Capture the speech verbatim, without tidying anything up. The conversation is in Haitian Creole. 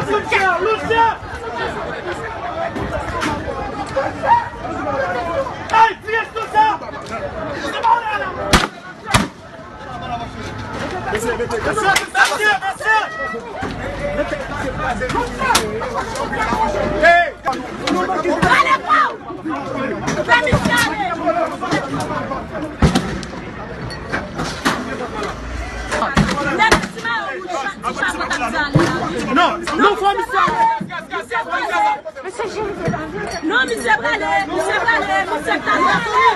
Lucia, Lucia! Hey, tire sou sa! Mesye, mesye, mesye! Hey! Non, non, fò misye ale. Non, misye prale, misye prale, misye prale.